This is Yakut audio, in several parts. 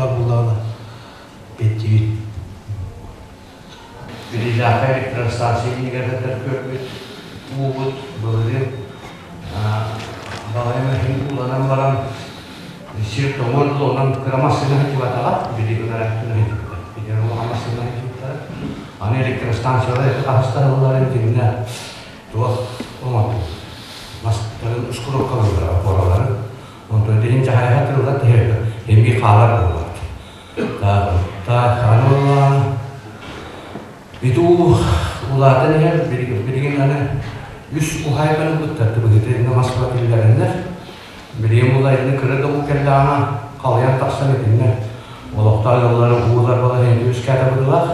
баар буоллаҕына бэттиибит. Билиилээххэ электростанция иннигэр көрбүт уубут былырыын балайым иһин ууланан баран сир тоҥуор дылы онон кыра массыына сылдьыбатаҕа, билигин ыраахтан сылдьыбыта. Билигин улахан массыына сылдьыбыттара. Аны электростанциялар эти хаһыстаралларын итиннэ туох оҥордум. Мастарын ускуруоккалыыллара опораларын. Онтон билин дьаһайга тылла тэһэ эмиэ хаалар буоллар. Так, аны буоллаҕына ити улаатан иһэр билигин аны үс уһаайбаны ылбыттар быһыыта иннэ Москва киллэрэннэр билигин буолла кыра да уу кэллэҕинэ халыйан тахсан итиннэ олохтоох ыаллары уулар балаһыанньа үөскээтэ быһыылаах.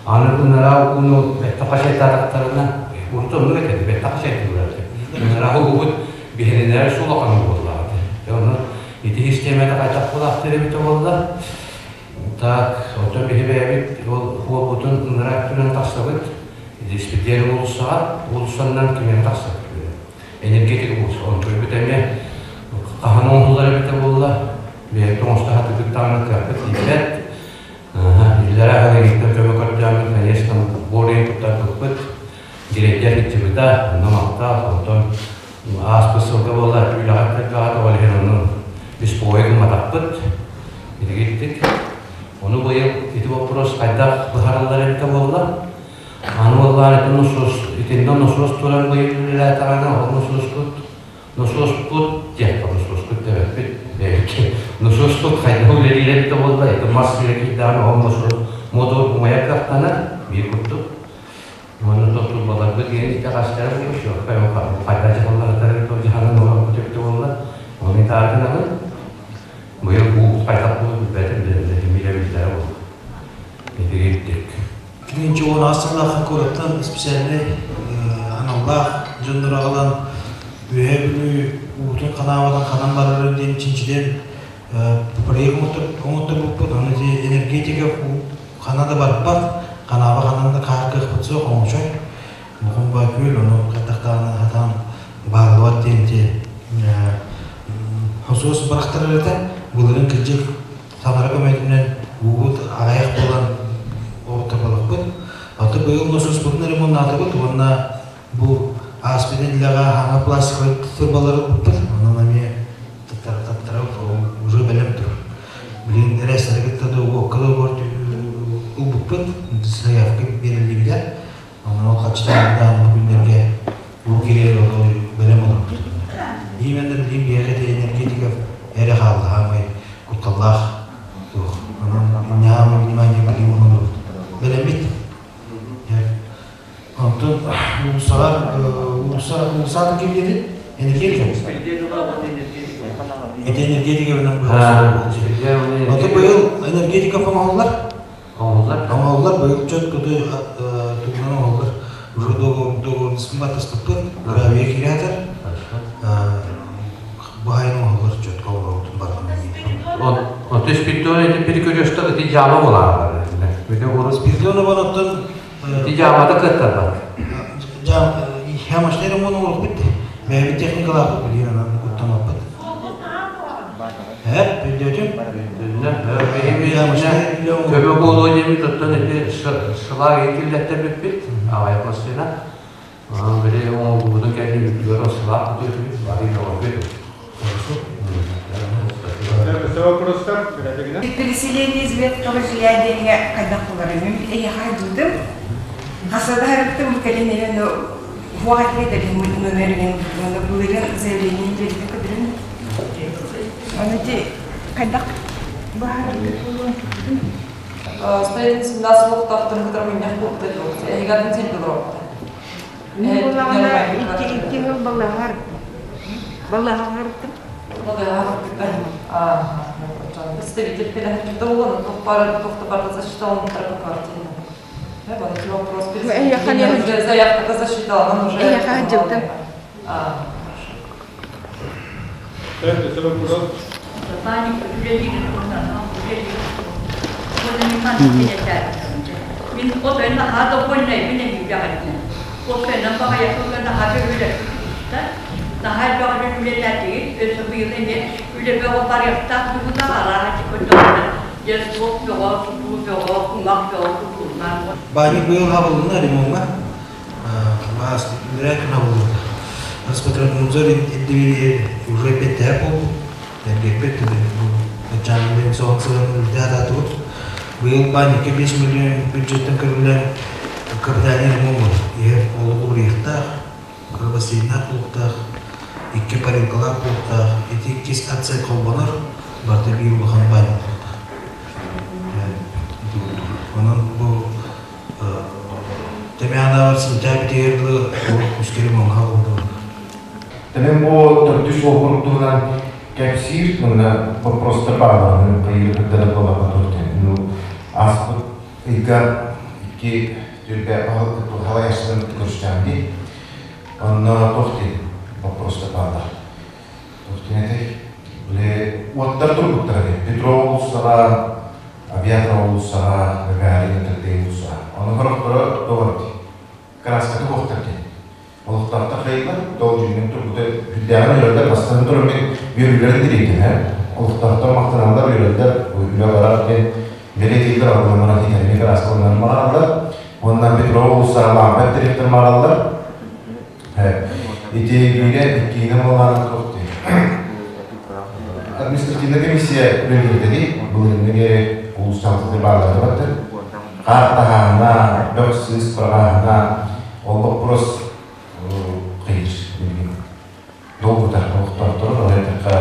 Аны ынараа ууну бэттэх хачайдаатахтарына урут оннук этэ бэттэх хачайдыыллар этэ. Ынараа уубут биһиринэр сулахан буоллаҕа этэ. Онон ити систиэмэтэ хайдах буолаахтыыр эбитэ буолла. Так, оттон биһи бэйэбит ол уолбутун ыҥыра өттүнэн тахсабыт. Диспетер уулуссаҕа, уулуссаннан кимиэхэ тахсабыт. Энергетик уулусса. Онтуйбут эмиэ хаһан оҥоһуллар эбитэ буолла. Бэйэбит оҥосто сатыыбыт даҕаны кыахпыт тиийбэт. Иллэрээ аһылыгыттан көмө көрдөөммүт, конечно, более туттарбыппыт. Директор сылдьыбыта, онно махтал, онтон ааспыт сылга буолла үлэҕэ кэлбэҕэ ол иһин ону беспокой гымматахпыт. Итигиттик. Ону быйыл ити вопрос хайдах быһарыллар эбитэ буолла. Аны буоллаан ити носуос, итиннэ носуос туран быйыл үлэлээтэҕинэ ол носуоспут носуоспут диэххэ носуоспут диэбэппит бэйэбит носуоспут хайдах үлэлиир эбитэ буолла ити мас сирэ киирдэҕинэ ол носуос мотор умайар кыахтанар биир курдук. Уонна тохтулбаларбыт диэн итэҕэстэрэ буолуо, хайда дьаһалларыттан дьаһанан олорбут эбитэ буолла. Ону итааргынабын. Быйыл бу хайдах буолуо билбэтим, билэ билбэтэ буолла. Итигирдик. Кининчи уон аҕыс сыллаахха куораттан специальнай аналлаах дьоннору аҕалан Үөһээ Бүлүү уутун ханаабатын ханан барарын диэн чинчитэн проект оҥотторбуппут. Аны энергетика хана да барбат, ханаба ханан да хаар кыахпыт суох оҥочой. Мухумба күөл ону хайдахтаҕына сатаан бааллыбат диэн ити хосуос бырахтарар этэ. Былырыын кырдьык таҥара көмөтүнэн уубут аҕыйах буолан оҕотторболохпут. Аты быйыл носуоспутун ремоннаатыбыт уонна бу ааспыт нэдиэлэҕэ хаҥа пластиковай турбалары ылбыппыт. Онон эмиэ таттара уже бэлэм тур. Билигин эрэстэри кытта да уокка да ылбыппыт, заявка биэриллибитэ. Онон ол хаччытаан бу күннэргэ уу кириэр ол бэлэм олорбут. Именно билигин биһиэхэ ити энергетика эрэ хаалла, хаамай кутталлаах туох. Онон ньаамай внимание билигин оҥоробут. Бэлэммит. Онтон уулуссаҕа уулусса уулуссаатын ким диэтин? Энергетика. Ити энергетика бынан быһаарсар. Ото быйыл энергетика оҥоһуллар. Оҥоһуллар. Оҥоһуллар быйыл чөт куту тугунан оҥоһуллар. Уже договор баттаспыппыт. Гравия кириатор. Баайын оҥоһуллар чөткө оҥоробутун барытын. Ото Спиридон ити перекресток ити дьаама булаалар. Спиридонова оттон Ити дьаамата кыаттарбат. Ямашнай ремонт оҥорбут бэйэбит техникалаахпыт билигин анан куттаммаппыт. Э, өйдөөтүм. Көмө буолуо диэбит оттон ити сылаа киллэттэрбиппит аҕайах массыына. Били оҥорбутун кэннэ үрдүгэр сылаах бүтүөтүбүт, бары бөҕөргөтү. Переселение из ветхого жилья диэҥҥэ хайдах буларым эйиэхэ айдыытым хасадаһарыттым кэлин иһэн хуох этилэр номерин былырын заявление биэрдэ көдүрүн ону ти хайдах баһараргыт буолуон 117 олохтоохторун кытары мунньах буолбута дуо? Эһиги атын сиргэ олоробут. Буоллаҕына икки сыл балаһар балаһаһарыттым Представитель Заявка засчитала, нам уже... Эйиэхэ дьылтым. Мин отойун наһаа довольнайбын эһиги Уопсайынан баҕайы наһаа бөһүөлэкпит наһаа элбэх үлэ үлэлээтигит, өссө быйыл эмиэ үлэ бөҕө барыахтаах быһыылаах арааһа көрдөҕүнэ. Дьэ суох бөҕө, тутуу бөҕө, кумах бөҕө тутуллан. Баанньык быйыл хабылынна ремоҥҥа. Баас үөрээ күн хабыллыбыта. Роспотребнадзор ирдэбили уже эппиэттэһэр буолбут. Эргиппит Чааннын соҕон сылын үрдэ атаатыбыт. Быйыл баанньыкка 5 миллион бюджеттан көрүллэн капитальный ремонт буолар. Иһэр олугу уларыйыахтаах, кыра бассейнаах буолуохтаах, икки парилкалаах буолуохтаах. Ити иккис отсек холбонор, барыта биир улахан баанньык буолуохтаах. Онон бу Тэмээнааҕар сентябрь дылы үскэ ремонҥа буолла. Тэнэн бу төрдүс уокурук туһунан кэпсиир уонна вопростар баалларын хайыыр да буоларга туохтен. Ну, ааспыт ыйга икки түөлбэ халайааччыларын көрүстэҕим дии. Онно туох диэн вопростар бааллар. Туох диэн этэй? Били уоттар турбуттара дии. Петров уулуссаҕа, Авиатор уулуссаҕа, Гагарин Тырдей уулуссаҕа. Ону сорохторо туох эбит? Краската суохтар диэн. Олохтоохтор хайыылар, тоҕо дьүһүнүн турбута үрдээҕин үөрэллэр, бастатан туран мин үөрүүлэрин тириэтим, ээ. Олохтоохтор махтаналлар, үөрэллэр, үлэ барар диэн бэлиэтииллэр, алгыланан хитэрми кырааскаланан бараллар. Уонна Петров уулуссаҕа лаампа директор бараллар. Ити биирэ иккиһинэн буолаан туох дии. Административная комиссия үлэлиирдэ дии, былырыыҥҥы улуустаахтар бааллар Хаар таһааһына, бөх-сыыс быраҕааһына ол боппуруос кыйыр билигин долгутар олохтоохтору ол эттэххэ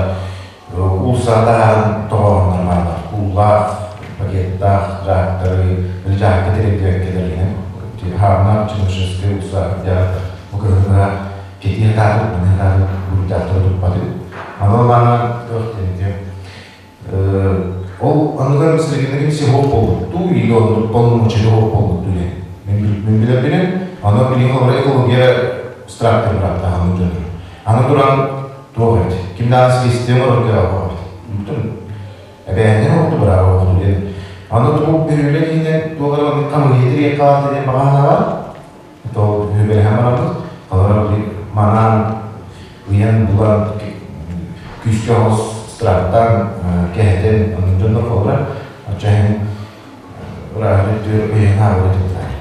уулуссаҕа таһааран тоҕооһуннар бааллар кууллаах пакеттаах дьааһыктары дьааһыкка тириэрдибэккэлэринэн хаамнаах Чернышевскай уулусса дьааһыктар бу кыһыҥҥа кэтиэ таатыр маны таатыр буруйдаахтары туппатым аны ылаана туох диэн Ол аныгы срединнэрин сиһок буолбуттуу или оннук полномочия суох буолбуттуу диэн. Мин билэрбинэн, аны билигин олорор экология страптар быраптаһанын дьонур. Аны туран туох эбит, ким даҕаны следствие оҥорор кыаҕа суох эбит. Бүтүн эбээһинэн оҥорду бырааба оҥорду диэн. Аны тугу бөһүөлэк иһинэн туох эрэ маннык хамыыһыйа тэрийэн хаалта диэн баҕа санаа То үбэлэһэн барабыт, олорор манаан ыйан булан күүскэ оҕус страттан кэһэтэн оннук дьоннор холобура оччо иһин ырааһын өттүгэр ыйан аабыт этилэр.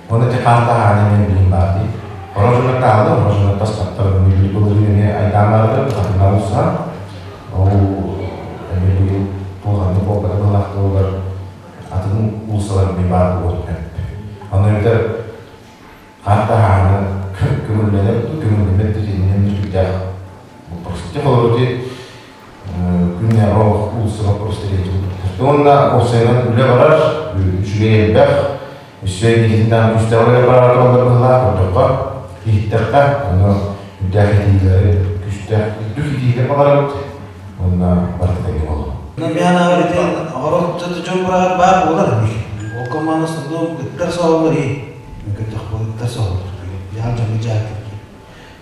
Оны те хаан таһааны мен билим баар дии. Орожунар таалды, орожунар таспаттар мүлү былырыын эмиэ айдаан баардыр, хатыннар улсаан. Ол эмиэ быйыл туоханнык буолбата быһылаах атын уулуссалар эмиэ баар буолуон сөп. Онно эбэтэр хаар таһааны көҥүллэнэр дуу, көҥүллэммэт дуу итиннэн түрдээх боппуруос. Ити холобур ити күннээҕи олох уулусса боппуруостар диэн Уонна уопсайынан үлэ барар, үчүгэй элбэх, өссө инникитин даҕаны күүстээх үлэ барар тураллар быһыылаах, көрдөххө, иһиттэххэ, ону үрдээх итиилэри күүстээх үрдүк итиилэр баҕарабыт уонна барыта тэҥҥэ буолуо. Мен аҕар ити оҕорот дьон быраҕар баар буолар ол команда основном ыттар соһоллор и көтөх ыттар соһоллор яал дьоҥҥо дьаакыр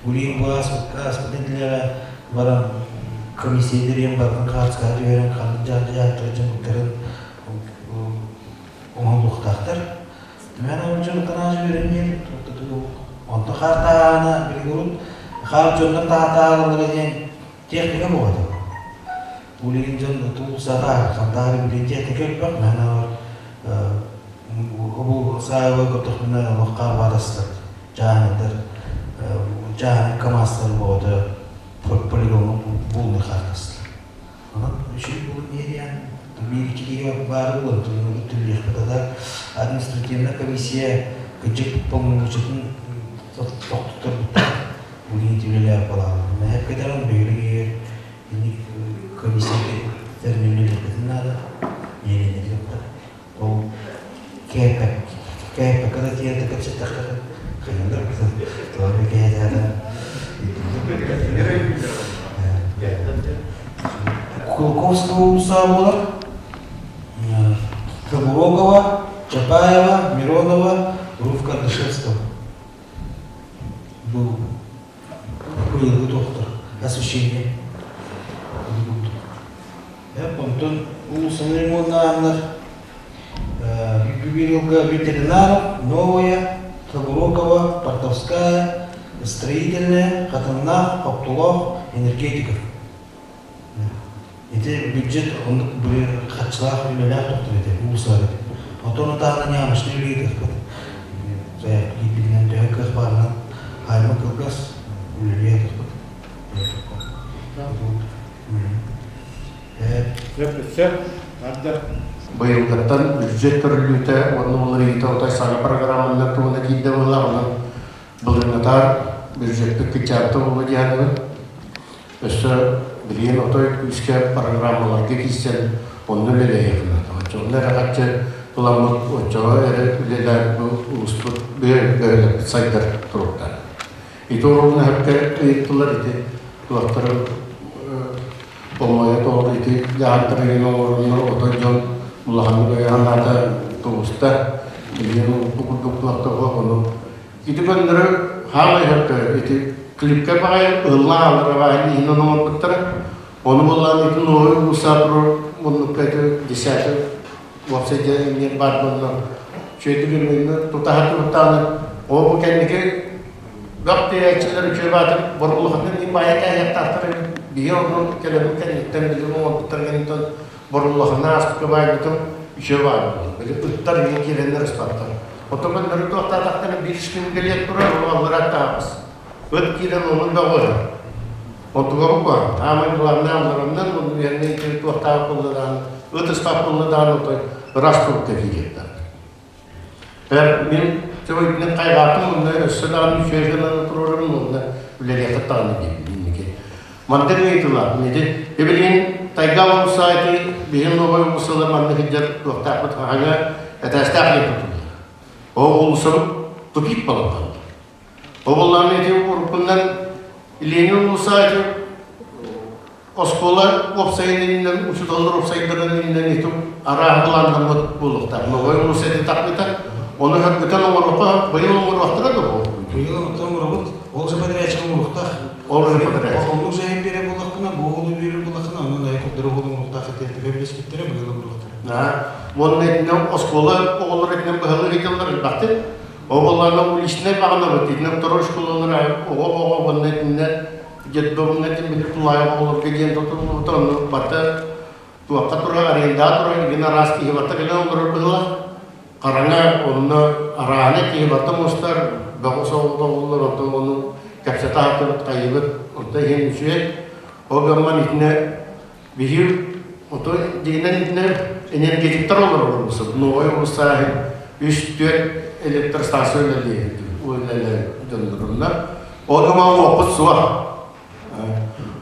Гулин баас ааспыт нэдиэлэҕэ баран комиссия тэрийэн барытын хаартыскаҕа түһэрэн ханнык дьаһалталар дьоммуттарын оҥоһуллуохтаахтар. Түмэн ол дьон танааж үөрэн онто хаар таһаана билигин урут хаар дьоннор таһаатаалалара диэн техника буолбатах. Билигин дьон тулусаҕа хантаары билигин техника элбэх мээнэ бу саайба көрдөхпүнэ олох хаар баатастар чааһынайдар чааһынай камазтар буолбата полигоҥҥа буолуй хаартастар. Онон үчүгэй буолан биэриэн биир киһигэ баар буолан түллүөхпүт ата административная комиссия кырдьык полномочиятын тохтоторбуттар билигин үлэлээх балаҕан. Мэһэппэтэрин бөһүөлэгэр инник комиссия тэриниллиэхпитин наада иэдэннэри ол КПК да тиэрдэ кэпсэттэххэ хайалар туора кэһэтээдэ Кулаковского уулусса буолар Кобурогова, Чапаева, Миронова, Руф Кардашевского бу быйылгы туохтар освещение Онтон улуусаны ремоннааннар Юбилейга ветеринаров, Новая, Хабурокова, Портовская, Строительная, Хатаннаах, Хоптулоох, Энергетиков. Ити бюджет оннук харчылаах үлэлээх тохтор этэ, уулусалар этэ. Оттон отаана ньаамышны үлэлиэхпит. Заявка киирбитинэн төһө кыах баарынан хаайма кылгас үлэлиэхпит. Быйылгыттан бюджет көрүллүүтэ уонна уларыйыыта отой саҥа программанан туһуна киирдэ буолла, онон былырыҥҥытаар бюджеппит кыччаабыта буолуо диэханыбын. Өссө билигин отой күүскэ программаларга киирсэн онно үлэлэһиэххэ Оччоҕуна эрэ хаччы ыламмыт, оччоҕо эрэ үлэлээн бу улууспут бөһүөлэкпит сайдар туруктаах. Ити оруолун өһөккө ыйыттылар ити туохтары болмойо тоҕо ити дьаһантарыгын оҥоруннар отой дьон улаханнык өйө-санаата тубуста. Билигин бу курдук туохтаҕа ону ити көннөрү хаамай өһөккө ити клипкэ баҕайы ылла аалара баайын иһин оҥорбуттара. Ону буоллаан ити новый улуусаа турар муннукка ити десятый уопсай дьиэ баар буолла. Үчүгэйдик ырыынны тутаһа туруттааны ол бу кэнники бөх тиэйээччилэр үчүгэй баатыр боруллахатын иһин баайа кээһиэхтаахтар эбит. Биһи онон кэлэбин кэнниттэн билим оҥорбуттар кэнниттэн боруллахына ааспыкка баайбытым үчүгэй баай буолла. Били ыттар иһин киирэннэр ыспаттар. Оттон көннөрү туохтаатахтара биир күн кэлиэт турар, ол аллара таабыс. Ыт киирэн онун бөҕө. Онтуга бу Аамай главное аллараннан онну үһэннэ ити туохтаах буолла ыт ыспат буолла даҕаны отой ыраас турукка киириэхтэр. Эр мин төбөйтүнэн хайҕаатым уонна өссө даҕаны үчүгэй гынан туруорабын уонна үлэлиэххит даҕаны диэбин инники. Мантан ыйытылар. Ити билигин тайга улуса ити биһин новай улусалар манна сылдьар туохтаахпыт хаһаҥа этээстээх диэн тутуллар. Ол улусабыт тупик буолан хаалла. Оболлааны ити уруккунан Ленин улуса ити оскуола уопсайын иннинэн учууталлар уопсайдарын иннинэн ити арааһы былааннаммыт буолуохтаах. Новай улуса ити тахпыта. Ону хөргүтэн оҥоруохха быйыл оҥоруохтара да буолуох. Быйыл оҥоробут. Ол же подрядчик оҥоруохтаах. Ол же подрядчик. Оннук жайын биэрэр буоллахпына, бу оҕону биэрэр буоллаххына, онон айа курдары оҕону оҥоруохтаах этэ билиспиттэрэ быйыл оҥоруохтара. Уонна итинэн оскуола оҕолоро итинэн быһалыы ыйыталлар элбэхтик. Оҕолорго уличнай баҕанабыт, итинэн второй школалара оҕо-оҕо уонна итиннэ детдомҥа тиммити тулаайах оҕолорго диэн тутуллубута, онно барыта туохха турар, арендаҕа турар, игин араас киһи барыта кэлэн олорор быһыылаах. Хараҥа онно арааһынай киһи барыта мустар, бөҕө соҕус оҕолор, онтон ону кэпсэтэ сатыыбыт, хайыыбыт, онто иһин үчүгэй. Ол гынан итинэ Биһиги отой дьиҥинэн итинэ энергетиктэр олорор улуусабыт. Новай улуустааһын үс-түөрт электростанция үлэлиир үлэлэр дьоннорунна. Ол гынан уоппут суох.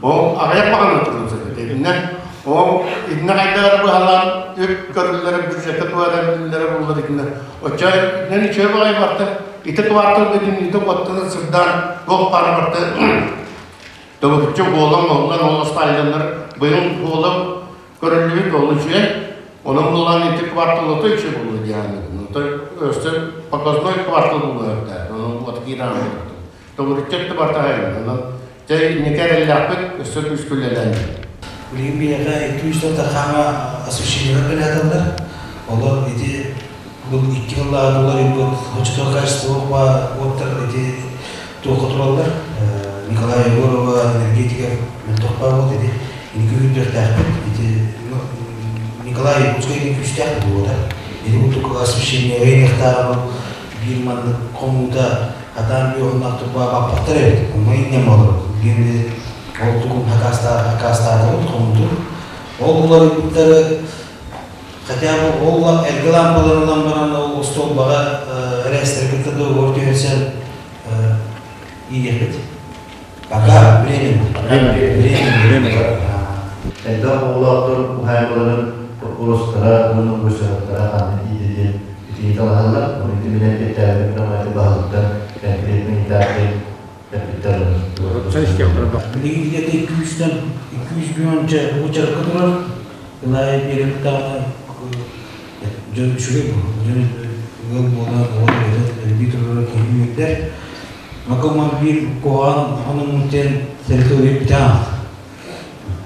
Ол аҕыйах баҕана турун сөп. Итиннэ ол итиннэ хайдах быһалаан үп көрүллэрэ бюджекка туһара биллэрэ буллар итиннэ. Оччо итинэн үчүгэй баҕайы барта. Ити квартал бүтүннүүтэ уоттанан сырдаан туох баара барта Төгүрүччү буолан оллан ол астаайданнар быйыл буолан көрүллүбүт ол үчүгэй. Онон булан ити квартал ото үчүгэй буолуо диэн Отой өссө показной квартал буолуохтаах. Онон вот киирэн Төгүрүччү өттө бартаһайын. Онон чэ инники эрэллээхпит өссө күүскүлэлэн. Билигин биһиэхэ 200 тахаама освещениелар кэлээтэллэр. Олор ити бу икки сыллааҕы уларыйбыт оччотугар качество уоттар ити туохха тураллар Николай Егорова энергетика мөлтөх баар ити инники күүрдүөхтээхпит ити Николай Якутскай ити күүстээх буолуота ити курдук освещение ыйыахтааҕы биир маннык хомуута хатаан бүөхуннаах турба баппаттар эбит онно иннем олорбут билигин ол тугун хакаастаатыбыт хомуутун ол уларыйбыттары Хотя бы ол эргэ лампалар ылан баран ол остуолбаҕа эрээстэри кытта договор түһэрсэн иириэхпит. Пока временно. Временно. Элбэх оҕолоохтор уһаайбаларын боппуруостара уонна бочуоттара ханна тиийдэ диэн итини талаһаллар. Ону ити мин эппиэттээбит грамматика баһылыктар конкретно ыйытааччы эппиттэр. Билигин где-то 200-тэн 200 уочаракка турар. Ылаайы биэрэбит даҕаны дьон үчүгэй буолар. Дьон ыал буолан, оҕо төрөтөн элбии турара киһи үөрдэр. Макоман биир куһаҕан хонуммут диэн территория бүтэ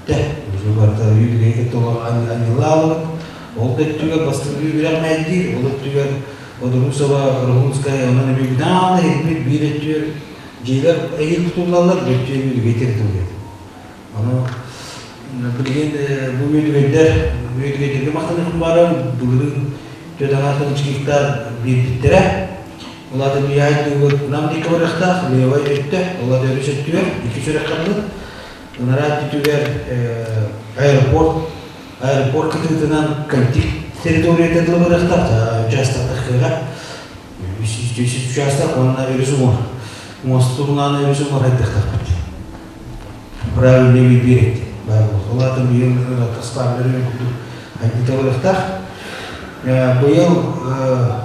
Бүттэ. Уже барыта үйүлүгэ кытта анньылаалыбыт. Ол да өттүгэр бастакы үөрэх мэйдиир, ол өттүгэр Одорусова, Рогунская, онон эми бүтэн аалла иһиппит биир өттүгэр дьиэлэр эһиил тутуллаллар, бүттүө үйүлүгэ территория. Ону Билигин бу үөдүгэйдэр, үөдүгэйдэргэ махтаныахпын баҕарабын, былырыын 4 гектар биэрбиттэрэ. Ол аата Мияй Нам диэки барыахтаах, левай өттө, ол аата өрүс өттүгэр, икки сүрэххэ дылы. Ынараа өттүгэр аэропорт, аэропорт кытыытынан Кантик территорията дылы барыахтаах, участоктах кыаҕа. Үс участок уонна өрүс уҥуор. Муостугунаан өрүс уҥуор хайдахтаахпыт. Правильный выберет. Ол аата быйыл тастаабылар курдук хайдыта барыахтаах. Быйыл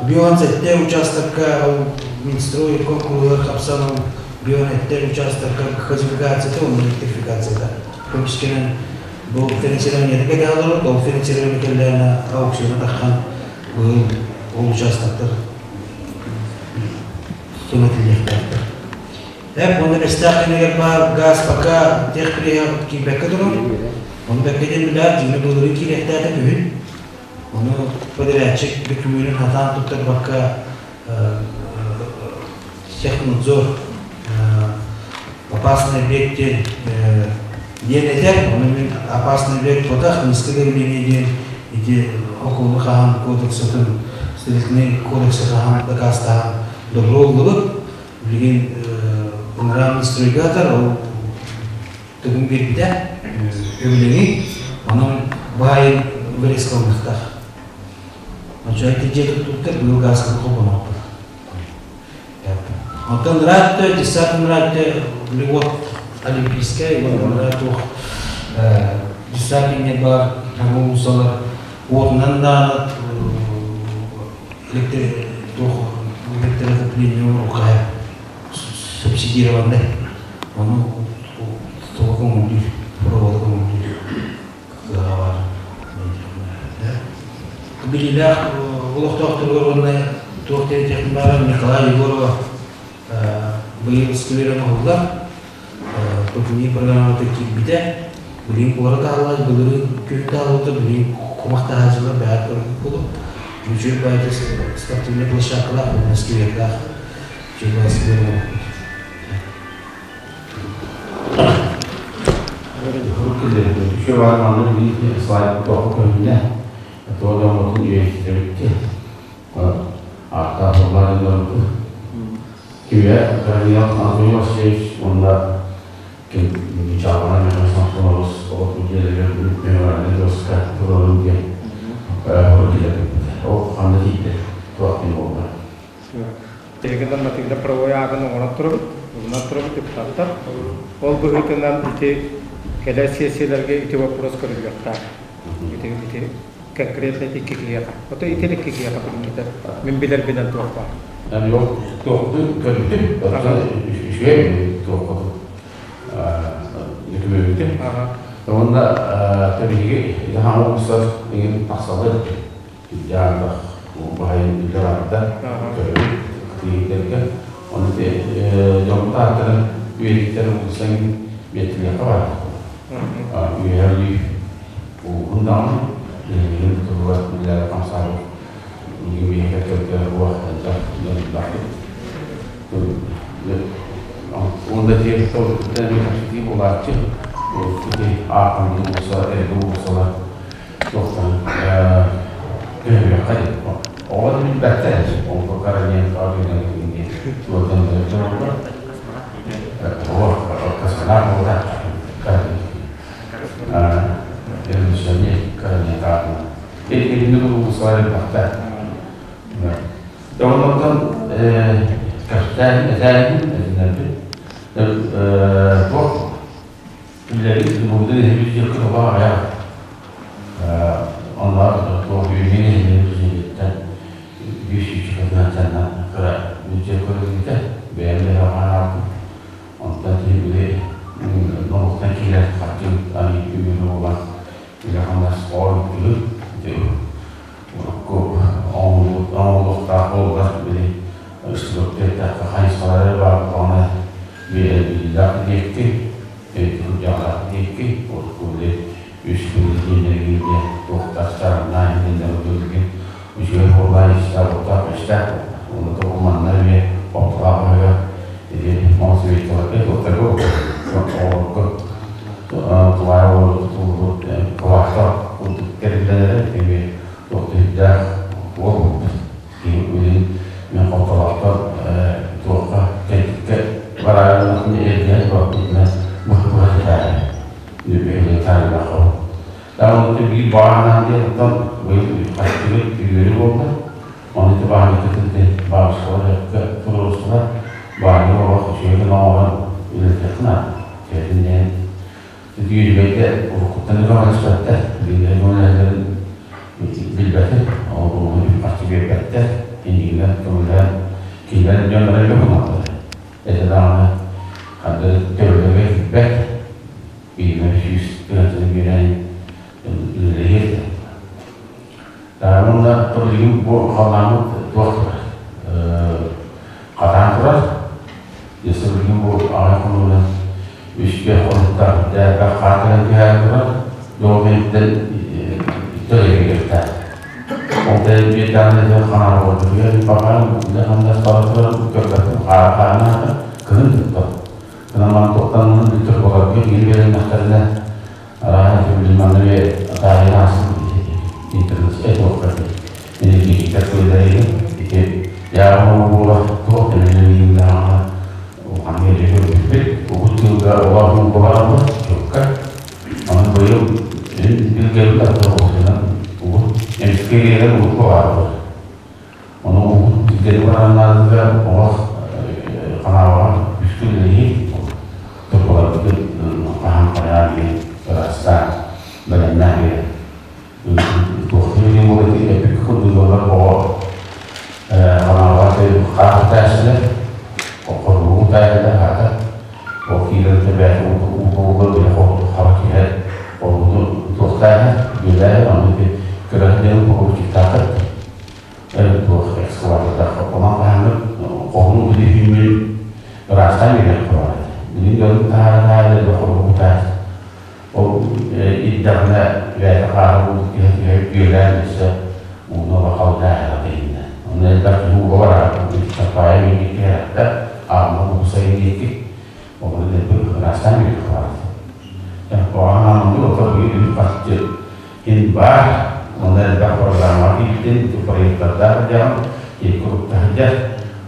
бион-сэттэ участокка ол Минстрой конкуругар хапсан ол бион-сэттэ участокка газификацията уонна электрификацията көмүскэнэн бу финансирование кэтэһэлэр, ол финансирование кэллээнэ аукциона таххан быйыл ол участоктар түҥэтиллиэхтээхтэр. Эп уонна Бэстээх кэмигэр баар газ пока техприэһэ киирбэккэ турар. Ону бэккэ диэн билээр, дьиҥэ былырыын киириэхтээтэ күһүн. Ону подрядчик дөкүмүөнүн хатаан туттарбакка технадзор опасный объект диэн диэн этэр. Ону мин опасный объект тутах, низкое давление диэн ити окулу хаһан кодексатын, строительный кодексы хаһан дакаастаһан добро ыллыбыт. Билигин ыҥыраан стройгатор ол тыгын биэрбитэ үбүлэҥи, онон баайын вырезка ылыныахтаах. Оччо ити дьиэ туттубуттар, быйыл гааска холбонуохпут. Онтон ыраатты, десант ыраатты, вот Олимпийскай, уонна туох десантник бар, уулуссалар уотунан даҕаны электроотопление уруккаһа субсидированный, ону туга көҥүллүүр, провода көҥүллүүр кыаҕа баар. Билиилээх олохтоохторугар уонна туох диэн баара Николай Егорова быйыл сквер оҥоһуллар, Тутунии программата киирбитэ. Билигин куорат аһыллар, былырыын күһүн таһыллыбыта, билигин кумах таһааччылар бэйэт көрбүт буолук. Үчүгэй баайда спортивнай площадкалаах уонна сквердаах үчүгэй баай сквер оҥорбут. Үчүгэй баар маннык биир слайд тоҕо көһүннэ. Тоҕо дьоммутун үйэтитибит. Ааттаах тыллаах дьоннорбут. Кимэ Даниил Анатолий Васильевич уонна Чаалана Михаил Самсонович оҕотун дьиэлэригэр мемориальнай доска туруорун диэн киллэрбиппит. Ол ханна тиийдэ? Туох диэн буолла? Тегынан матыгда правовой аагын оҥорон турабыт, ылынан турабыт депутаттар. Ол быһыытынан ити кэлэр сессияларга ити вопрос көрүллүөхтээх. Ити ити конкретно икки киһиэхэ. Ото ити икки киһиэхэ билиҥҥитэ мин билэрбинэн туох баар. Yok, туохту көрдүм. Үчүгэй туоххуту үтүмүбүтүм. Уонна тэбиһиги хаҥа устар иҥин тахсалар дьаандах баһайын үлэ барда көрөбүт кытыйыттарга. Оны дьоммут ааттарын үйэтиттэр уулуссан биэттилиэххэ бар. Үөһэ Уһун даҕаны нэһилиэгин туһугар үлэлээбит хамсаабыт миэхэ көрдөөх элбэх дьоннордоохпут. Уонна тиэр тылыттан эмиэ кэпсэтии буолааччы. Ити ааххаммыт уулусса, эргэ уулуссалар туохтан көһөрүөххэ диэн. Оҕо да билбэттэр, ол карантин диэн туотан дьоноллор. Оҕо космонавт буолар карантин. Онтон кэпсээн этээһин этинэрбит туох үлэлэри бугда иһибит кыһыба аҕыйах онноор туох үүнүн иһинэн үс үчүгэй кыра бюджет көрүллүбүтэ бэйэм да ханаабытым Онтон киһи били норуоттан киирэр харчы аны үбүн буолан үлэ-хамнас оҕо ити урукку оҥоһуллуохтаах буоллар били структура хайысхалары баар буоллаҕына биэрэллииллээх диэкки кырдьаҕалаах диэкки урукку били үс күн диэн туохтар сараннаан иһиннэр билигин үчүгэй буоллаан истээх истээх уонна тоҕо манна эмиэ ортолоох баһыгар ити мас светиларга туохтарга оҕолорго тулаайа олору тутуллу барытын эргийэн баппытына быһа тутаары үбүһүнэ таайбах ол. Даҕаны биир баҕанаан диэн оттон быйыл хастыбыт үөрү буолла. Ону ити баанньыкытын бабушкалар өккө туруорустулар. Баанньык олох үчүгэй оҥорон үлэлэтиэххин наада. Кэлин диэн үтүөрүбэйдэ уруккуттан да көмөлөспөттөр. Билигин көмөлөһөллөрүн билбэтим. Ол үп-харчы биэрбэттэр. Иннигинэн көмөлөөн кинилэр дьонноро элбэх гыналлар. Этэ даҕаны ханна да төбөлөргө киирбэт. Биирмэ 100 тыһыынчаны биэрэн үлэлэһиэ этэ. Уонна билигин бу халлааммыт туох турар? Хатаан турар. Өссө билигин бу аҕай хонугунан үскэ хонуктаах элбэх хаар кэлэн түһээри турар. Дьол кэнниттэн төлөйүөхтээх. Ол кэлэн биэрдэҕинэ ханаабытыгар баҕар үлэ-хамнас бара турар көрбөппүн хаара хаанаата кыһын тутта. Кынаман туохтан бүтүр боларга биир биэрэннэхтэринэ арааһа билим манна атаарыйан ааспыт интернет этуохха энергетиктэр көлөлөрүн ити яҕа буола туох тэмэлэниилээҕэ улахан иэдьэ көрбүппүт угут тылга олох буоларбыт чукка онон быйыл билгэлбит автобусынан угут эмискэ киирэн угут буолаарбыт ону угут тилгэри бараннаатыгар олох ханаабаҕа үскү үлэлиир турбаларбытын хаһан хайаан диэн ыраастаан бэлэмнээн биэрэн туохтуур диэн буолар эппиккэ курдук ыаллар оҕо ханаабаҕа хаах үтээччилэр хоргугу таайда аата ол киирэн тэбээт ууга били хара түһэр олуну туохтааһын бүөлээһин ону кыраһын диэн покупчиктаахыт туох экскаватордаах онон хаһаҥҥыт хоһун билиһүүмүн ыраастаан биэрэх турар билин дьон таһаара таһаара хоргугу таайс ол ирдэҕинэ бэйэтэ хаара буолбут киһи түһэ бүөлээн өссө ууну бакалдааһыра тиһиннэ онно элбэх киһи ууга барар Чапаев диэки кэрэхтэ Аама Уусай диэки олору дэлби ыраастаан биэрэх барар оҕаһаан ото быйыл үп-харчы ин баар онно элбэх программаҕа киирдин проекттардаах дьаҕын икки уруктаһыдьар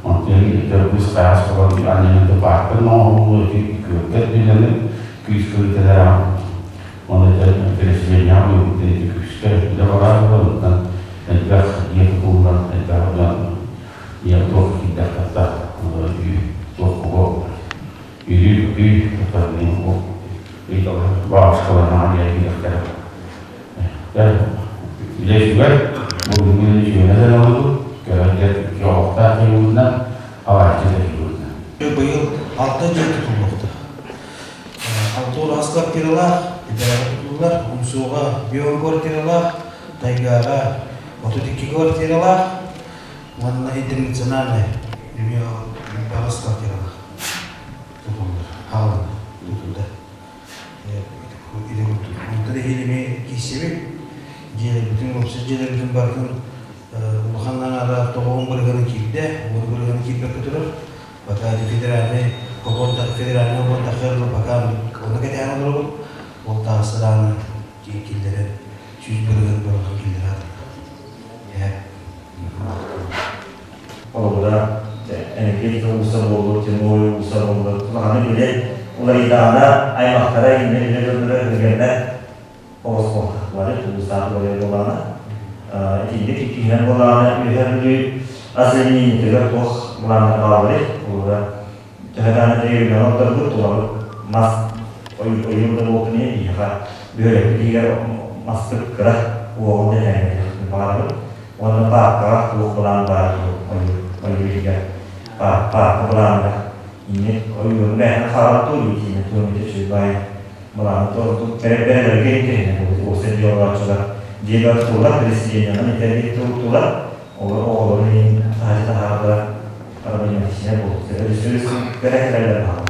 онтон төргүс хаас холон анньанан тупааттан оҥоһуллуу ити күөлгэр үлэни күүс күүтэлэр Оны переселениеҕа уйбут ити күүскэ үлэ барар буолан элбэх дьиэ тутуллан элбэх дьон ийэ туох киирдэхтэртэ туох куго үрүү үй бабушкаларнаҕа диэн киирэхтэрэ үлэ үчүгэй бүгүҥҥү үлэ үчүгэй олордум көрөргө оҕохтоох киһи алааччы да киһи Быйыл алта дьиэ тутуллуохтаах. Алтур ас квартиралаах, Итээҕи тутуллар, Умсууга бион квартиралаах, Тайгааҕа 32 квартиралаах уонна интернациональный эмиэ баҕас квартиралаах тутуллар, хаалана тутуллар. Ити курдук. Онтон эһиил эмиэ киирсибит. Дьиэлэрбитин, уопсай дьиэлэрбитин барытын улахан аҥаара тоҕуһун бырыһыана киирдэ, уон бырыһыана киирбэккэ турар. Пока федеральный федеральный уонтахыр пока онно кэтээн олоробут. Ол таҕыстарааны киллэрэн 100% барытын киллэрэ Холобура, энергетика уулусса буоллун, Тимур уулусса буоллун, улаханнык үлэ уларыйдаҕына аймахтара иннэ үлэ дьонноро өһүргэммэт оҕус буоллар, улуустаах уларыйар буоллаҕына. Итинник иккиһинэн буоллаҕына, үөһээ Бүлүү озеленениетыгар туох былааннар баалларый? Холобура, төһө даҕаны дэриэбинэҕэ олордорбут, тулабыт мас ойуур да буолтун иһин биһиэхэ бөһүөлэкпит иһигэр маспыт кыра уоҕун да тэҥнэтиэхпитин баҕарабыт. Уонна пааркаҕа туох былаан баар ойуур ойуур иһигэр паарка былааныгар инник ойуурун бэйэтин хаалан тууйуу тиинэ туомите үчүгэй баай былааны туорутун бэрэлэргэ интэриэһинэ буолбут уопсай дьиэ олорооччулар дьиэ тутуллар президеннянан итэрги туруктулар олор оҕолорун иһин таһааччы таһаараллар арбаньатичнай буолбут өрүс бэрэ бааллар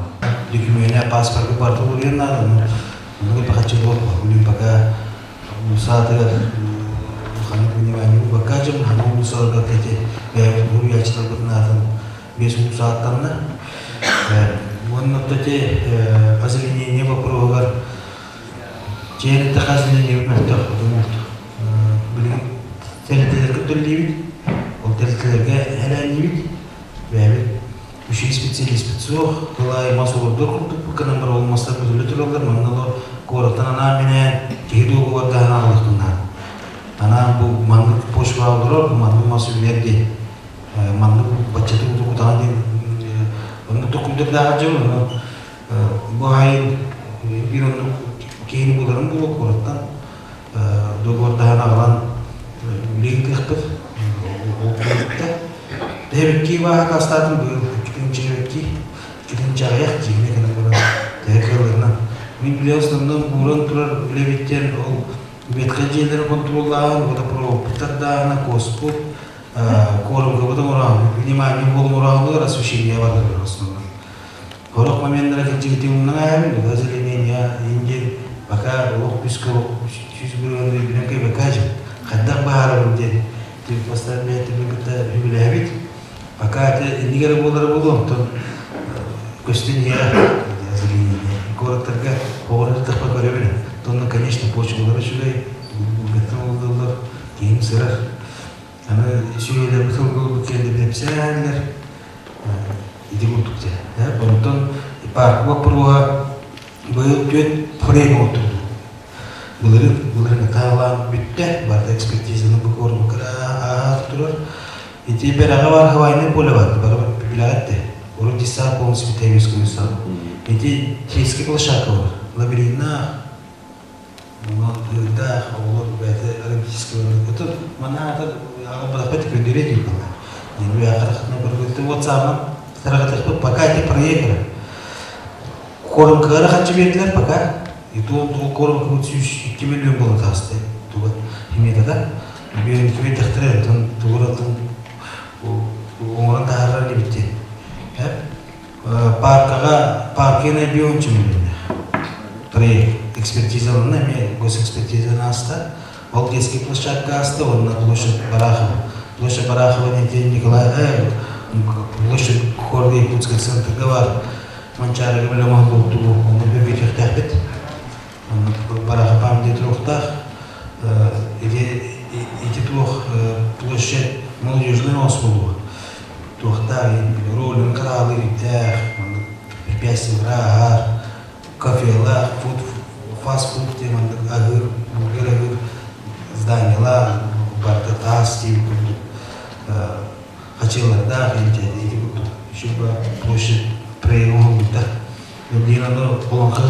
Документ паспорты барыта уларыйан наада. Онно бахаччы буолбут. Пока саатыгар ханнык внимание угакка дьон ханна улуусаларга эти бэйэбит уһуйааччыларбытын аатын биэс улуус ааттанна. Уонна эти озеленение вопроһугар чээн эттэхэ озеленение мөлтөх отумулт. Билигин тэрилтэлэргэ төллүүбүт. Ол тэрилтэлэргэ элээннибит. Бэйэбит Үчүгэй специалиспит суох, тылай мас олордор курдук гынан баран ол мастар бүтүллэ тураллар, манна олор куораттан анаан-минээн киһи дуогабардаһан аҕалыахтарнаах. Анаан бу маннык почва олорор, бу маннык мас үүнэр диэн, маннык баччаты утукутаҕын диэн оннук токуйдардаах дьон, ону бу аайын биир оннук киһини буларым буолуо куораттан договордаһан аҕалан үлэ ыытыахпыт. Ол курдукта. Тэһэбикки бааһа таастаатым быйыл иккитинчи иккитинчи аҕыйах дьиҥҥэ кэлэн баран тэһэ кыалларынан. Мин билэ основном ууран турар үлэбиттэн ол ветхай дьиэлэри хонтуруоллааһын, водопроводпыттардааһына, куоспут, куорумгабыт оҥороон, внимание буолан оҥороонугар освещение бардар основном. Сорох моменнара кэлдьигитин умнан ааһабын, озеленение индиэн пока олох үс 100 бырыһыан өйбүнэн кэбэкэ дьэ хайдах баһаарабын диэн бастаан бэйэтин кытта үбүлээбит. Пока это иннигэр буолара буолуо, онтон көстөн иһэ озеленение. Куораттарга оҕону тахпа көрөбүн. Тонна, конечно, почвалара үчүгэй, булгаттан олдоллор, киһим сырар. Аны сүөһүлэрбит сылгыларбыт кэллэ бэпсээннэр ити курдук дьэ. Онтон парк боппуруоһа быйыл түөрт фрейм оҥордубут. Былырыын былырыын таалаан бүттэ, барыта экспертизаны бу куорумукка ааһа турар. Ити бэрэҕэ бар Хавайный поле бар, бары билэҕит де. Урут десант полностью битээбис көмүс Ити детский площадка бар. Лабириннаах, ыырдаах, оҕолор бэйэтэ олимпийский Отут манна аҕабатахпыт көндүрэ диир буолла. Вот самым пока эти проекты. Куорумкалары хаччы биэрдилэр пока. И то куорумкабыт 102 миллион буола таҕыста. Туга химията Биэрдэхтэрэ онтон тугуратын оҥорон таһаарар дибитти. Паркаға паркина бион миллион. Проект экспертизаланна, эмиэ госэкспертизаны ааста. Ол детский площадка ааста, онно площадь Барахова. Площадь Барахова диэн Николай площадь города Якутска центрга бар. Манчаарыга билэ оҥоһуллубут онно бөргүтүөхтээхпит. Онно Барахов памятник туруохтаах. Ити ити туох площадь молодежный мост буолуо. Туохтаах ролин хараалы ирдээх, маннык препятствиелара ааһар, кафелаах, фуд, фастфуд диэн маннык аһыыр, бургер аһыыр зданиелаах, барыта таас диэн курдук хачыалардаах ити курдук еще площадь проект оҥоһуллубута. Билигин аны олоҥхо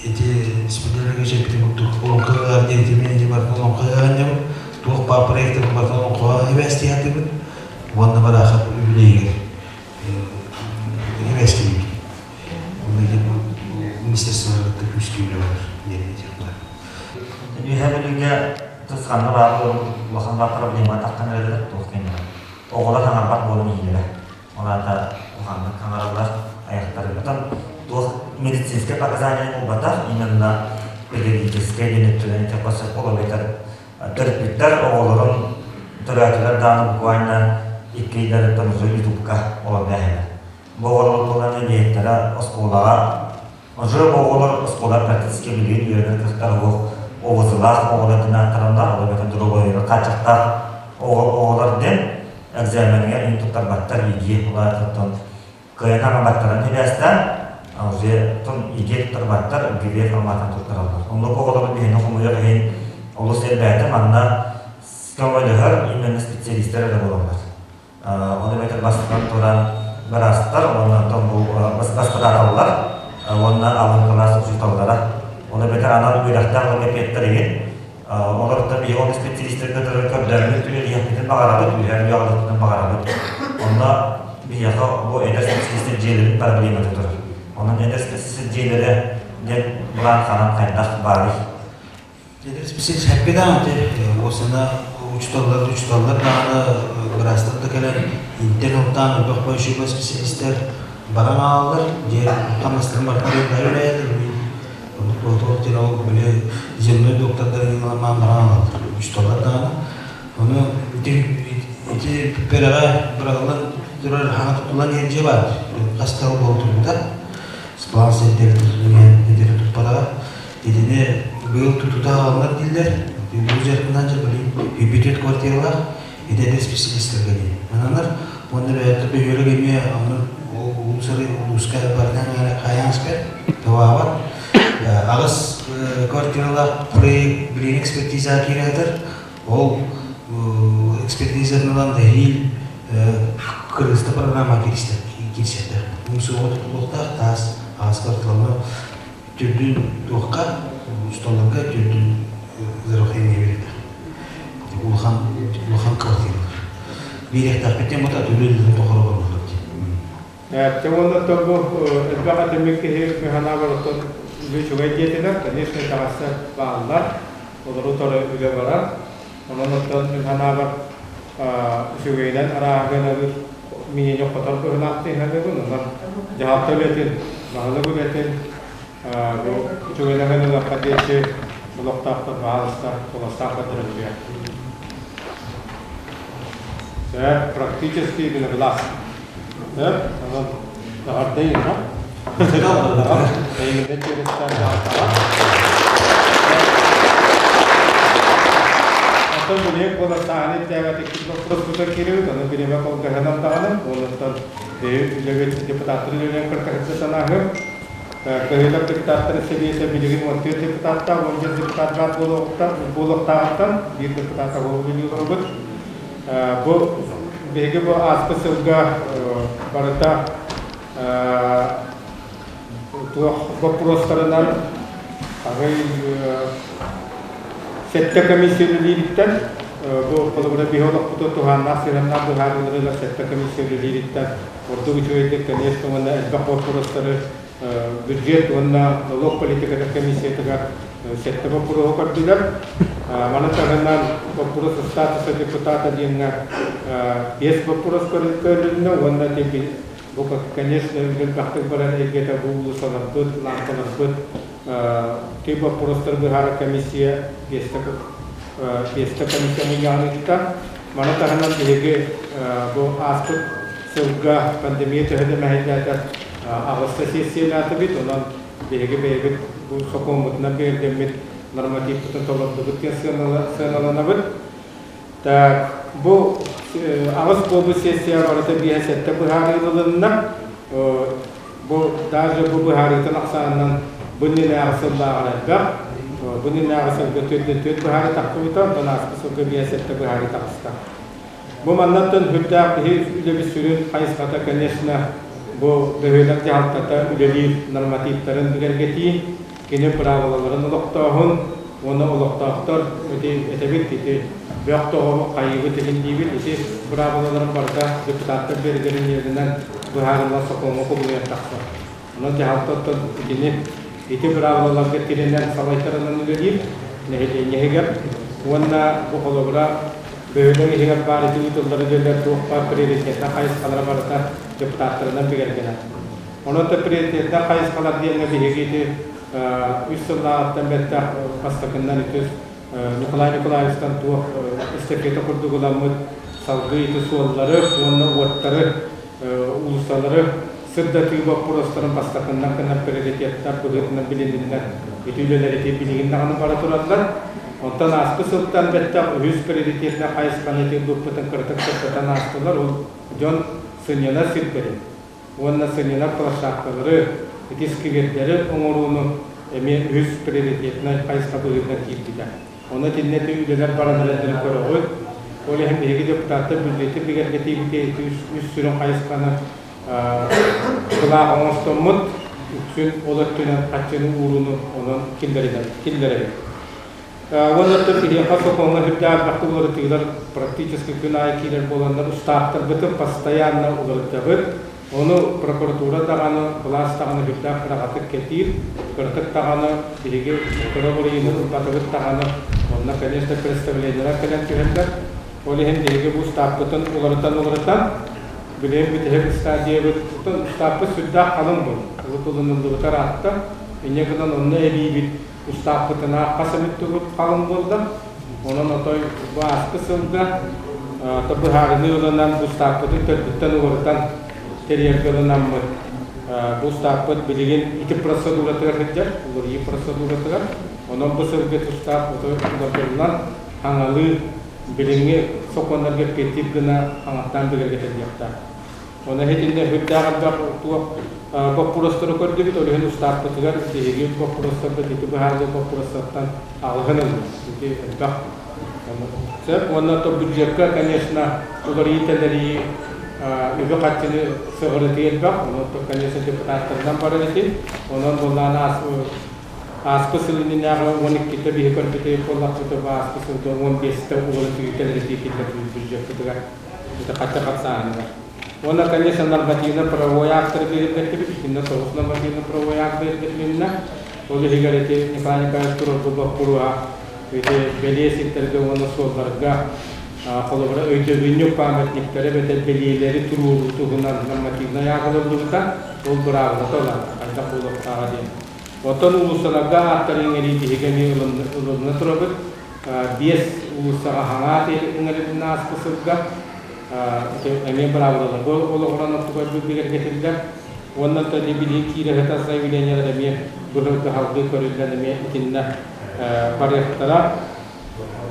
ити специалига чэппити курдук олоҥхо ыһыаҕар диэн ити мин барытын олоҥхо ыһыаҕын дьабын туох баар проектын барытын олоҥхоҕо эбээстиһэтибин уонна бараахап үбүлүөйүгэр эбээстиибин. Онно ити министерстволар кытта күүскэ үлэ барар диэн этиэх баар. Үөһээ Бүлүүгэ тус ханна баар улахан баар проблема таххан эрэллэр туох кэннэ. Оҕолор хаҥарбат буолан иһиилэрэ. Ол аата улаханнык хаҥараллар айахтарын. Отон туох медицинскэй показания буолбатах, именно педагогическай диэн өттүнэн этиэххэ сөп. Ол эбэтэр төрөппүттэр оҕолорун төрөөтүлэр даҕаны буквально 2 ыйдарыттан уже ютубка олордо эһэлэр. Бу оҕолор буолан диэттэрэ оскуолаҕа уже бу оҕолор оскуола практически билигин үөрэнэр кыахтара суох оҕусулаах оҕолор диэн ааттаналлар, ол эбэтэр доруобуйалара хааччахтаах оҕолор диэн экзаменҥа ин туттарбаттар ИГИ улаатыттан кыайан аҕабаттарын сибээстээн уже тон ИГИ туттарбаттар ГИБ форматын туттараллар. Оннук оҕолору биһини хомуйар иһин олус элбээтэ манна көмөлөһөр именно специалистер эрэ буолаллар. Ол эбэтэр бастатан туран быраастар уонна онтон бу баспытааталлар уонна алын кылаас учууталлара. Ол эбэтэр анал үөрэхтээх логопедтар игин олортон биһиги ол специалистэргэ көрдөммүт үлэлиэхпитин баҕарабыт, үһэр үөҕэлэхпитин баҕарабыт. Онно биһиэхэ бу эдэр специалистэр дьиэлэрин проблемата турар. Онон эдэр специалистэр дьиэлэрэ диэн былаан ханан хайдах баарый? Эдэр специалист хэппи даҕаны уосана учууталлар учууталлар даҕаны быраастар да кэлэн интэн ылтаан элбэх большой специалистэр баран ааллар дьиэ хамнастарын барытын үлэлээллэр оннук туох диэн ол били земной доктордар ылаан баран аалаллар учууталлар даҕаны ону ити ити бэрэҕэ быраҕыллан турар хаҥа туттуллан иһэр дьиэ баар хас да буола турбута план сирдэр тутуллан туппатаҕа итини быйыл тутута аҕаллар дииллэр. Бу дьарыгынан дьэ билин 104 квартиралаах эдэр специалистарга диэн. Ананар. Уонна бэйэтэ бөһүөлэк эмиэ онно улуусары улууска барытын хайаан испэт, табаабат. Аҕыс квартиралаах проект билигин экспертизаҕа киирэ Ол экспертизатын ылан эһиил кыргызта программа киирсэрдэр. Умсуоҕа тутулуохтаах таас аҕыс квартиралары түрдүн туохха, столларга түрдүн здравоохранение беретэ. Улахан улахан квартиралар. Биэриэхтээхпит диэн бута түлүллүн тохоро барыллар диэн. Те уонна бу элбэх атыммыт киһи механабар оттон үчүгэй диэтилэр, конечно, итэҕэстэр бааллар, олору тору үлэ барар. Онон оттон механабар үчүгэйинэн арааһыгын минине хотор быһылаах тыһаныбын, онон дьаһалта үлэтин, баһылык үлэтин бу үчүгэйинэн ылыахха диэчи олохтоохтор баһаалыста куластаах көрдөрөллөр. Практически единогласно. Онон даҕардайын, ha? Эйигиннен чүөрүстэн даҕартаҕа. Оттон билиэк буолар иттээбэтик боппуруоспутун киирибит, ону бириэмэ колгаһынан даҕаны, онуттан үлэбит депутаттарын үлээн кыртаһытта санааһым. Кыһыылар депутаттары сэбиэтэ билигин 14 депутаттаах, 11 депутат баар буолуохтааҕыттан биир депутата буолуохтаах. Бу биһиги бу ааспыт сылга барыта туох боппуруостарынан арый сэттэ комиссия үлэлиириттэн бу холобура биһи олохпутун туһааннаах сыһыаннаах быһаарыыларыгар сэттэ комиссия үлэлиириттэн ордук үчүгэйдик конечно уонна элбэх боппуруостары бюджет уонна налог политикатын комиссиятыгар сэттэ боппуруоһу көрдүлэр. Маны таһынан боппуруос статуса депутата диэҥҥэ биэс боппуруос көрүлүннэ уонна бу конечно элбэхтик барар эйгэтэ бу уулуссаларбыт, лаампаларбыт ти боппуруостары быһаарар комиссия биэстэ комиссия мунньаҕын ыытта. Маны таһынан биһиги бу ааспыт сылга пандемия төһө да мэһэйдээтэр аҕыста сессиялаатыбыт, онон биһиги бэйэбит бу сокуоммутунан бигэргэммит нормативпытын толордубут диэн сыаналанабыт. Так, бу аҕыс буолбут сессия барыта биэһэ сэттэ быһаарыы ылынна. Бу даже бу быһаарыытын ахсаанынан бу иннинээҕи сыллааҕар элбэх. Бу иннинээҕи сылга төрдүн түөрт быһаарыы тахсыбыта, онтон ааспыт сылга биэһэ сэттэ быһаарыы таҕыста. Бу маннаттан сүрдээх киһи үлэбит сүрүн хайысхата, конечно, бу бөһүөлэк дьаһалтата үлэлиир нормативтарын бигэргэтии, кини быраабылаларын олохтооһун уонна олохтоохтор ити этэбит ити бөх тоҕо хайыыбыт иһин диибит ити быраабылаларын барыта депутаттар биэрэлэрин быһаарыллар сокуоҥҥа кубулуйан тахсар. Онон дьаһалта оттон итини ити быраабылаларга тирэнэн салайтарынан үлэлиир нэһилиэнньэ иһигэр уонна бу холобура бөһүөлэк иһигэр баар ити ыытыллар үлэлэр туох баар приоритетнай хайысхалара барыта депутаттарынан бигэргэнэр. Онон да приоритетнай хайысхалар диэҥҥэ биһиги ити үс сыллааҕыттан бэттэх бастакыннан ити Николай Николаевичтан туох эстафета курдук ыламмыт салгыы ити суоллары уонна уоттары уулуссалары сырдатыы боппуруостарын бастакыннан гынар приоритеттар быһыытынан билиниллэр. Ити үлэлэр ити билигин даҕаны бара тураллар. Онтон ааспыт сылтан бэттэх үһүс приоритетнай хайысханы ити ылбыппытын кыратык сырдатан аастылар. Ол дьон сынньанар сирдэрин уонна сынньанар площадкалары, ити сквердэри оҥорууну эмиэ үһүс приоритетнай хайысха быһыытынан киирбитэ. Онно итиннэ ити үлэлэр баран эрэллэрин көрөҕүт. Ол иһин биһиги депутаттар бюджеты бигэргэтиибитэ ити үс сүрүн хайысханы былаах оҥостоммут, үксүн ол өттүнэн харчыны уурууну онон киллэрэбит. Уонна оттон киһиэхэ сокуоҥҥа сүрдээх элбэхтик уларытыылар практически күн аайы киирэр буоланнар устааптарбытын постоянно уларытабыт. Ону прокуратура даҕаны, былаас даҕаны сүрдээх кыраҕатык кэтиир, кыратык даҕаны биһиги кыра уларыйыыны ылбатыбыт даҕаны, онно, конечно, представлениелар кэлэн түһэллэр. Ол иһин биһиги бу устааппытын уларытан-уларытан, билигин бүтэһик стадиябыт, устааппыт сүрдээх халыҥ буолла. Урут ылыныллыбыта ыраатта. Инньэ гынан онно эбиибит устааппытына хас эмит тугут халыҥ буолла. Онон отой бу ааспыт сылга быһаарыныы ылынан устааппытын төрдүттэн уларытан тэрийэргэ ылынаммыт бу устааппыт билигин ити процедуратыгар сылдьар, уларыйыы процедуратыгар. Онон бу сылга тустаах отой уларытыллан хаҥалыы билиҥҥи сокуоннарга эппиэттиир гына хаҥаттаан бигэргэтиллиэхтээх. Онон итиннэ сүрдээх элбэх туох боппуруостары көрдүбүт, ол иһин устааппытыгар биһиги боппуруостарбыт ити быһаарыы боппуруостартан аҕыһын ылла. Ити элбэх. Сөп. Уонна то бюджекка, конечно, уларыйыы-тэлэрийии үбү-харчыны сыҕарытыы элбэх. Онон, конечно, депутаттарынан барар ити. Онон буоллаан ааспыт сыл иннинээҕи 12-тэ биһи көрбүтэ буоллахпыт, ааспыт сылга 15-тэ уларытыы-тэлэритии киллэрдибит бюджеппытыгар. Это хачча хапсааһыныгар. Уонна, конечно, нормативно-правовой актары биэриллэртибит, итиннэ соҕус нормативно-правовой акт биэриллэриннэ. Ол иһигэр ити Николай Николаевич туруорбут боппуруоһа ити бэлиэ сирдэргэ уонна суолларга холобура өйдөбүнньүк памятниктары эбэтэр бэлиэлэри туруоруу туһунан нормативнай ааҕыллыбыта, ол быраабылата ылан хайдах буолуохтааҕа диэн. Оттон уулуссаларга ааттары иҥэрии биһиги эмиэ ылынна турабыт. Биэс уулуссаҕа хаҥаат ыҥырылынна ааспыт сылга эмиэ быраабылаларга олоҕуран оттугар бигэргэтиллэр. Уонна билигин киирэ сытар заявлениелар эмиэ быһыл кыһалгыы көрүллэн эмиэ итиннэ барыахтара.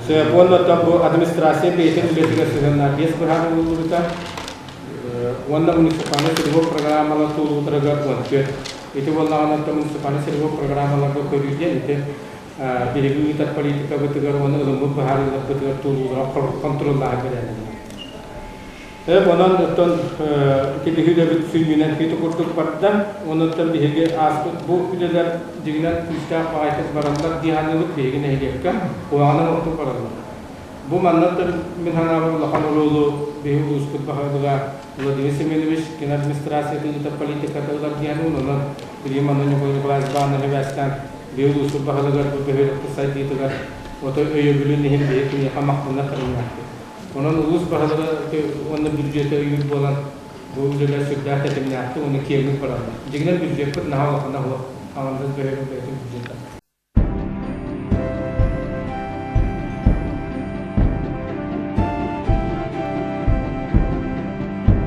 Сөп. Уонна бу администрация бэйэтин үлэтигэр сыһыаннаах биэс быһаарыы ылыллыбыта. Уонна муниципальнай целевой программалар туолуутарыгар 14. Ити буоллаҕына муниципальнай целевой программаларга көрүү диэн ити биһиги ыытар политикабытыгар уонна ылыммыт быһаарыыларбытыгар туолуулара хонтуруоллааһын бэрээдэгинэ. Эп онон оттон ити биһи үлэбит сүнньүнэн ити курдук барда. Онон биһиги ааспыт бу үлэлэр дьиҥинэн күүстээх баҕайытык бараллар дии саныыбыт биһиги нэһилиэккэ куһаҕанын ордук бараллар. Бу манна мин санаабар улахан оруолу биһи улууспут баһылыга Владимир Семенович кини администрациятын ыытар политиката ылар диэн онон билигин манна Ньукулай Николаевич Бааннаһы бэстээн биһи улууспут баһылыгар бу бөһүөлэкпит сайдыытыгар ото өйөбүлүн иһин биһи киниэхэ махтанар таһымнаахпыт. Онон улуус баһылыга уонна бүддьүөтэ өйүүр буолан бу үлэлэр сүрдээх тэтимнээхтик уонна киэҥник бараллар. Дьиҥинэн бүддьүөппүт наһаа улахана суох. Аҥардас бөһүөлэк бэйэтин бүддьүөтэ.